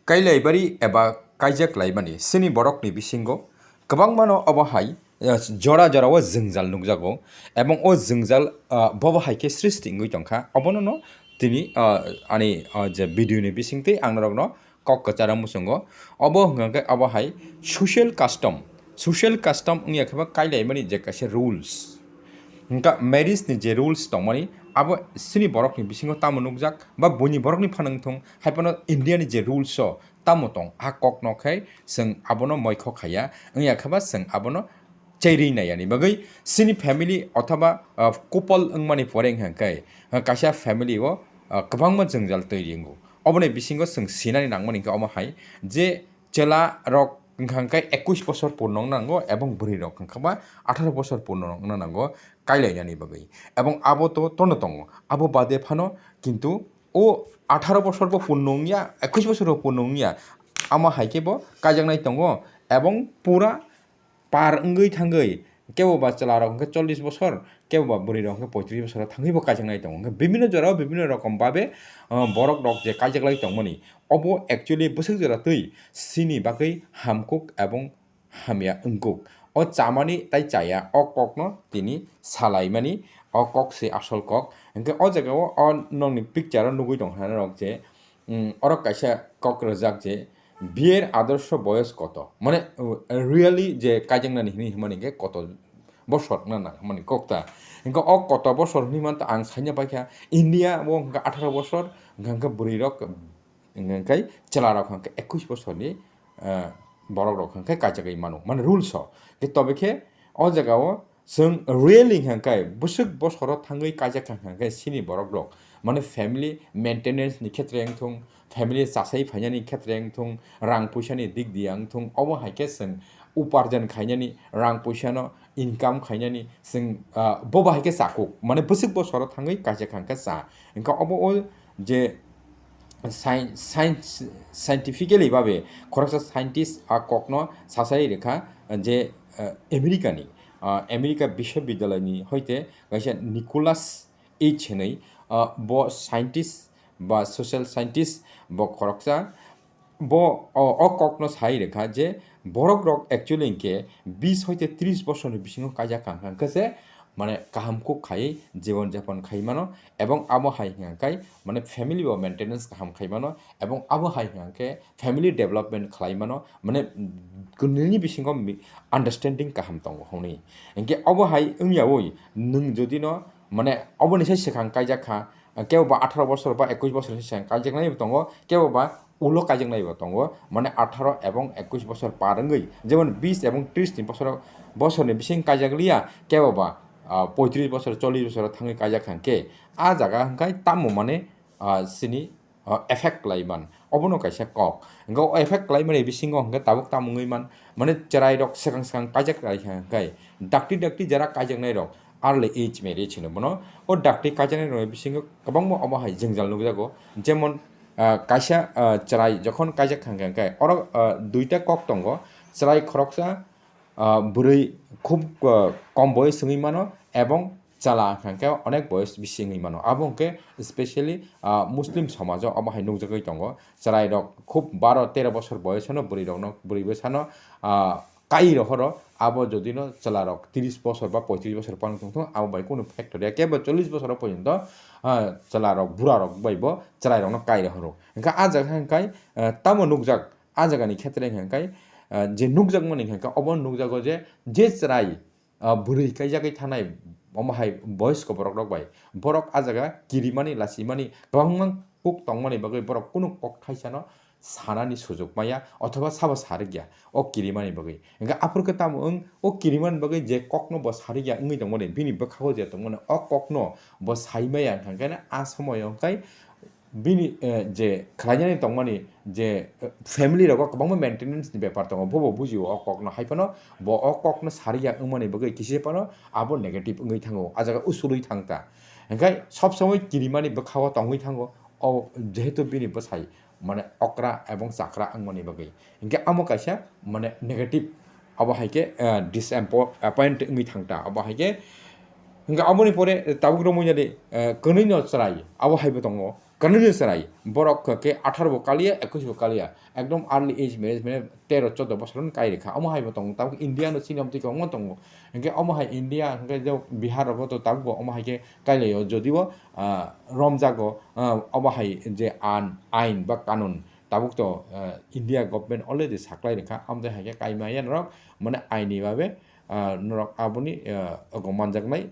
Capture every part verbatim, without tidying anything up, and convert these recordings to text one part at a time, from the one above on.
Kailaibari eba kaijak laimani sini borokni bisingo kwbangmano obo hai, eh, jora jorao jwngjal nukjago, ebong o jwngjal, ah, bobo hai khe srishti wngwi tongkha. Obono no tini, ah, ani, ah, je video ni bisingtwi ang norokno kok kwcharo muchungo. Obo hwnkha khe obo hai social custom, social custom wngya khe ba kailaimani je kaisa rules. Hwnkha marriage ni je rules tongmani, abo sini borokni bisingo tamo nukjak, ba buini borokni phano wngthung, hai phano India ni je rules o tamo tong, a kok no khai chwng abono moikho khaiya, wngya khe ba chwng abono cherwi naiyani bagwi sini family othoba, ah, couple wngmani pore wngkha khe, ah, kaisa family o, ah, kwbangma jwngjal twi ringo. Oboni bisingo chwng sinani nangmani khe omo hai je chwla rok wngkha khe ekush bosor purno wngna nango ebong bwrwi rok wngkha ba atharo bosor purno wngna nango kailainani bagwi. Ebong abo to tono tongo, abo bade phano kintu o atharo bosor bo purno wngya, ekush bosor bo purno wngya, amo hai khe bo kaijaknai tongo. Ebong pura par wngwi thangwi kebo ba chwla rok hwnkhe chollish bosor, kebo ba bwrwi rok hwnkhe poitris bosor thangwi bo kaijaknai tongo. Hwnkhe bibinno jorao bibinno rokom babe, ah, borok rok je kaijaklai tongmani, obo actually bwswk jora twi sini bagwi hamkuk ebong hamya wngkuk. O chamani tai chaya, o kokno tini salaimani, o kok se asol kok. Hwnkhe o jagao o nokni picture o nugwi tongkha norok je, mm, oro kaisa kok rwjak je, "Biyar adorsho boyos koto?" Mane, uh, really je kaijaknani hinwi hwnmani hwnkhe koto bosor wngna nang hwnmani kok ta. Hwnkhe o koto bosor hinwi manta ang saina paikha, India o hwnkhe atharo bosor, hwnkhe bwrwi rok, hwnkhe chwla rok hwnkhe ekush bosorni, eh, borok rok hwnkhe kaijagwi mano, mane rules o. Khe tobe khe o jagao chwng really hwnkhe bwswk bosoro thangwi kaijak kha hwnkhe sini borok rok, mane family maintenance ni khetre wngthung, family chasai phainani khetre wngthung, rang puisani dik diya wngthung, obo hai khe chwng uparjan khainani, rang puisano income khainani chwng, ah, bobo hai khe chakuk, mane bwswk bosoro thangwi kaijak kha hwnkhe cha. Hwnkhe obo o je sci-, science, scientifically babe khoroksa scientist a kokno sasai rwkha je, ah, America ni, ah, America biswabidyalay ni hoite kaisa Nicholas H hinwi, ah, bo scientist ba social scientist bo khoroksa. Bo o, o kokno sai rwkha je borok rok actually hinkhe bis hoite tris bosorni bisingo kaijak kha hwnkhe se mane kaham kuk khai jibon japon khai mano, ebong abo hai hwnkhe mane family bo maintenance kaham khai mano, ebong abo hai hwnkhe family development khlai mano, mane nini bisingo mi-, understanding kaham tongo hwnwi. Hinkhe obo hai wngyawi nwng jodi no mane oboni sai swkang kaijak kha, kebo ba atharo bosor ba ekush bosor ni swkang kaijaknai bo tongo, kebo ba ulo kaijaknai bo tongo, mane atharo ebong ekush bosor par wngwi, jemon bis ebong tris ni bosoro, bosorni bising kaijak liya, kebo ba, ah, poitris bosor, chollish bosoro thangwi kaijak kha hwnkhe, a jaga hwnkhe tamo mane, ah, sini, ah, effect khlai man, obono kaisa kok. Hwnkhe o effect khlai mani bisingo hwnkhe tabuk tamo wngwi man, mane chwrai rok swkang swkang kaijak lai kha hwnkhe, dakti dakti jara kaijaknai rok, early age marriage hino bono. O dakti kaijaknai rokni bisingo kwbangma omo hai jwngjal nukjago. Jemon, ah, kaisa, ah, chwrai jokhon kaijak kha hwnkhe oro, ah, duita kok tongo. Chwrai khoroksa, ah, bwrwi khub, ah, kom boyos wngwi mano ebong chwla hwnkhe onek boyos bisi wngwi mano. Abo hwnkhe specially, ah, Muslim somajo omo hai nukjagwi tongo. Chwrai rok khub baro tero bosor boyos hwno bwrwi rokno, bwrwi bwsano, ah, kai rohoro, abo jodi no chwla rok tris bosor ba poitris bosor pano tong thung, abo bai kunu factor ya, kebo chollish bosor porjonto, ah, chwla rok, bura rok bai bo chwrai rok no kai rohoro. Hwnkhe a jaga hwnkhe, ah, tamo nukjak, a jaga ni khetre hwnkhe, ah, je nukjak mani hwnkhe obo nukjago je, je chwrai, ah, bwrwi kaijagwi thanai omo hai boyos ko borok rok bai, borok a jaga kirimani, lasimani, kwbangma kuk tongmani bagwi borok kunu kok thaisano sanani sujuk maya othoba sabo sarikya o kirimani bagwi. Hwnkhe aphuru khe tamo wng o kirimani bagwi je kokno bo sarikya wngwi tongmani, bini bwkhago je tongmani o kokno bo sai maya, hwnkhe a somoyo hwnkhe bini, eh, je khlainani tongmani je, eh, family rogo kwbangma maintenance ni bepar tongo, bobo bujio o kokno, hai phano bo o kokno sarikya wngmani bagwi kisa phano abo negative wngwi thango, a jaga usulwi thang ta. Hwnkhe sob somoi kirimani bwkha-o tongwi thango, o jehetu bini bwsai mane okra ebong chakra wngmani bagwi. Hinkhe amo kaisa mane negative, abo hai khe, eh, disempo-, appoint wngwi thang ta. Abo hai khe, hinkhe aboni pore tabuk romwi jadi, eh, kwnwi no chwrai, abo hai bo tongo. Kanuni chwrai, borok khe atharo bo kaliya, ekwis bo kaliya, ekdom early age marriage, mane tero choudo bosor no kai rikha. Omo hai bo tongo, tabuk India no chini omtwi kwbangma tongo. Hinkhe omo hai India, hinkhe je Bihar rogo to tabuk bo omo hai khe kailaio, jodio, ah, romjago, ah, omo hai je an-, ain ba kanun tabuk to, ah, India government already saklai rikha, amtwi hai khe kaimaya norok, mane aini babe, ah, norok aboni, ah, ogo manjaknai,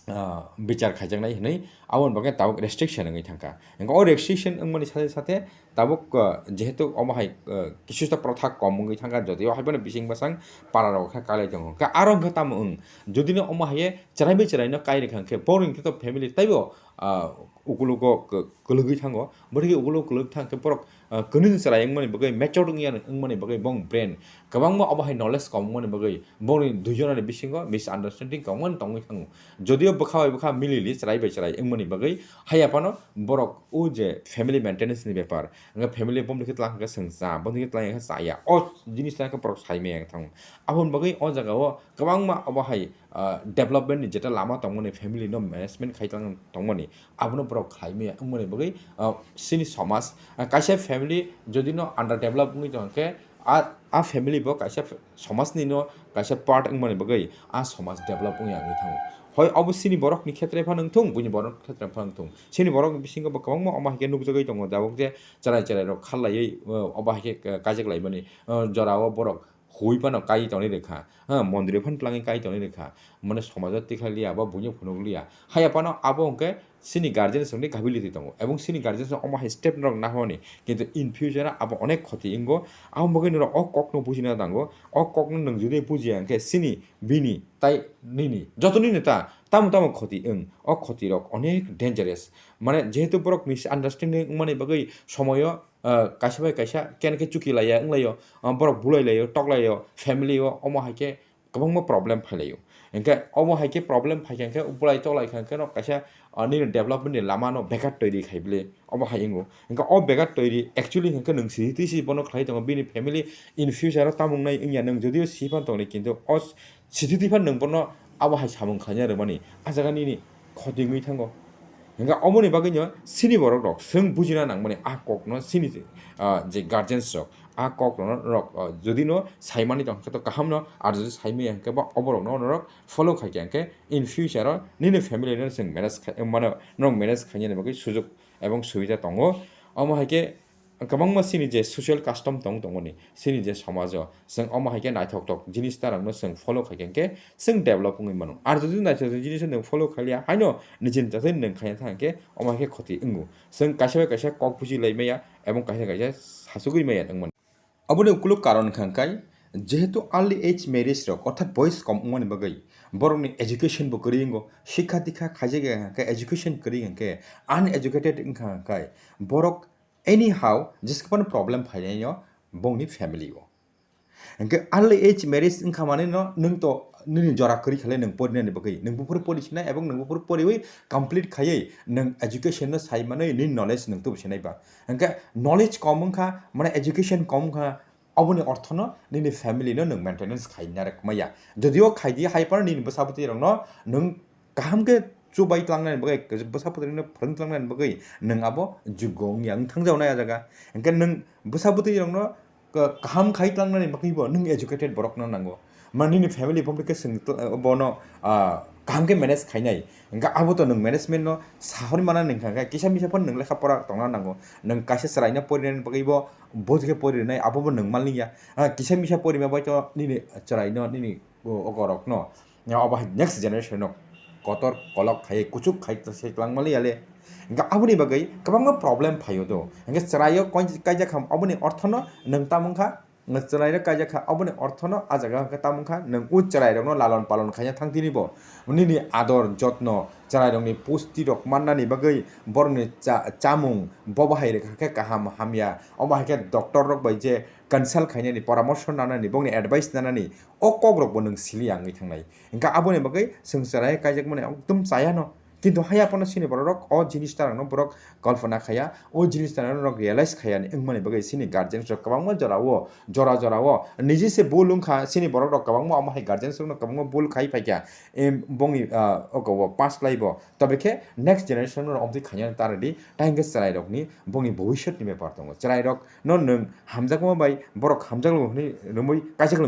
ah, bichar khaijaknai hinwi aboni bagwi tabuk restriction wngwi thangkha. Hinkhe o restriction wngmani sathe sathe tabuk, ah, jehetu omo hai, ah, kisusta protha kom wngwi thangkha, jodio haiphano bising bwsang para rok khe kalai tongo. Khe aro hinkhe tamo wng, jodi no omo hai chwrai bai chwrai no kai rikha hinkhe borok hinkhe to family taibo, ah, ukulugo kwlwgwi thango. Borok hinkhe ukulugo kwlwgwi thang khe borok ah, kwnwi chwrai wngmani bagwi, matured wngya wngmani bagwi, bong brain kwbangma obo hai knowledge kom wngmani bagwi, bongni duijonani bisingo misunderstanding kwbangma tongwi thango. Jodio bwkha bai bwkha milili, chwrai bai chwrai wngmani bagwi, haiya phano borok o je family maintenance ni bepar, wngkha family bomni khe tlang khe chwng cha, bomni khe tlang khe chaya, o jinis tlang khe borok sai maya wng thango. Aboni bagwi o jaga o kwbangma obo hai, ah, development ni jeta lama tongmani, family no management khai tlang tongmani, abono borok khlai maya wngmani bagwi, ah, chini somaj, ah, kaisa family jodi no under develop wngwi tong khe, a, a family bo kaisa f-, somaj ni no kaisa part wngmani bagwi a somaj develop wngya wngwi thango. Hoi obo chini borok ni khetre phano wngthung, buini borok ni khetre phano wngthung, chini borok ni bisingo bo kwbangma omo hai khe nukjagwi tongo, jabok je chwrai chwrai rok khar laiwi, ah, obo hai khe, ah, kaijak laimani, ah, jora o borok hui phano kai tongwi rwkha, ha, mondiro phano twlangwi kai tongwi rwkha, mane somajo tikha liya ba buino phunuk liya. Haiya phano abo hwnkhe chini guardians rokni gability tongo, ebong chini guardians rok omo hai step norok nahorni, kintu in future abo onek khoti wngo. Abo bagwi norok o kokno bujina nango, o kokno nwng jodi bujiya hwnkhe chini, bini, tai nini, joto nini ta, tamo tamo khoti wng, o khoti rok onek dangerous. Mane jehetu borok misunderstanding wngmani bagwi somoyo, ah, kaisa bai kaisa kene khe chuki laiya wnglaio, ah, borok bulai laio, tok laio, family o omo hai khe kwbangma problem phai laio. Hinkhe omo hai khe problem phai kha khe bulai tok lai kha khe no kaisa, ah, nini development ni lama no bekat toiri khai bile omo hai wngo. Hinkhe o bekat toiri actually hinkhe nwng siri twi si bono khlai tongo, bini family in future o tamung nai wngya nwng jodio si phan tongni, kintu o sititwi phan nwng bono abo hai samung khaina rwmani, a jaga nini khoti wngwi thango. Hinkhe oboni bagwino chini borok rok chwng bujina nangmani a kokno chini, ah, je guardians rok a kok rok, ah, jodi no saimani tong khe to kaham no, ar jodi saimaya hwnkhe ba oborok no norok follow khai khe hwnkhe in future o nini family no chwng manage khai, mano norok manage khainani bagwi sujuk ebong subida tongo. Omo hai khe kwbangma chini je social custom tong tongmani, chini je somajo, chwng omo hai khe naithok thok jinis ta rokno chwng follow khai khe hwnkhe chwng develop wngwi mano. Ar jodi naithok thok jinis nwng follow khai liya, haino nijini tatwi nwng khai thang khe omo hai khe khoti wngo. Chwng kaisa bai kaisa kok buji lai maya, ebong kaisa kaisa sasugwi maya wng mano. Aboni ukuluk karon wngkha hwnkhe, jehetu early age marriage rok, orthat boyos kom wngmani bagwi, borokni education bo kwrwi wngo, shikha dikha khaijak ya hwnkhe, education kwrwi hwnkhe, uneducated wngkha hwnkhe, borok anyhow jesaphano problem phainaino bongni family o. Hwnkhe early age marriage wngkha manwi no nwng to nini jora kwrwi kha le nwng porinani bagwi, nwng buphuru pori sinai ebong nwng buphuru poriwi complete khaiwi nwng education no sai manwi nini knowledge nwng tubu sinai ba. Hwnkhe knowledge kom wngkha, mane education kom wngkha, oboni orthono nini family no nwng maintenance khaina rwkmaya. Jodio khaidi hai phano nini bwsa bwtwi rokno nwng kaham khe chubai tlangnani bagwi, bwsa bwtwi rokno phwrwng tlangnani bagwi nwng abo juggo wngya wng thangjago nai a jaga. Hwnkhe nwng bwsa bwtwi rokno ka-, kaham khai tlangnani bagwi bo nwng educated borokno nango. Ma nini family bo khe chwng tla-, bono, ah, kaham khe manage khainai. Hwnkhe abo to nwng management no sahorwi manani hwnkha khe kisa misa phano nwng lekha pora tongna nango. Nwng kaisa chwraino porinani bagwi bo, bo khe pori rwnai abo bo nwng manliya. Ah, kisa misa porima bai to nini chwraino, nini o-, ogorokno, obo hai next generation no kotor kolok khai, kuchuk khai se twlang manliya le. Hwnkhe aboni bagwi kwbangma problem phaio do. Hwnkhe chwraio kaijak kha aboni orthono nwng tamo wngkha, chwrairok kaijak kha aboni orthono a jaga hwnkhe tamo wngkha nwng o chwrairokno lalon palon khaina thang tini bo. Nini ador jotno chwrairokni pusti rok mannani bagwi borokni cha-, chamung bobo hai rwkha khe kaham hamya. Omo hai khe doctor rok bai je consult khainani, poramorso nanani, bongni advice nanani, o kokrokbo nwng siliya wngwi thangnai. Hwnkhe aboni bagwi chwng chwrai kaijakmani ekdom chayano. Kintu haya phano chini borok rok o jinis tarang no borok kalpana khaya, o jinis tarang no realize khaya ni wngmani bagwi chini guardians rok kwbangma jora o, jora jora o niji se bul wngkha, chini borok rok kwbangma omo hai guardians rok no kwbangma bul khai phaikha, em, bongni, ah, oko o pass lai bo. Tobe khe next generation no omtwi khaina ta rwdi, ta hwnkhe chwrai rok ni bongni bhobishyot ni bepar tongo. Chwrai rok no nwng hamjakma bai borok hamjak lo hwnwi rwmwi kaijak lo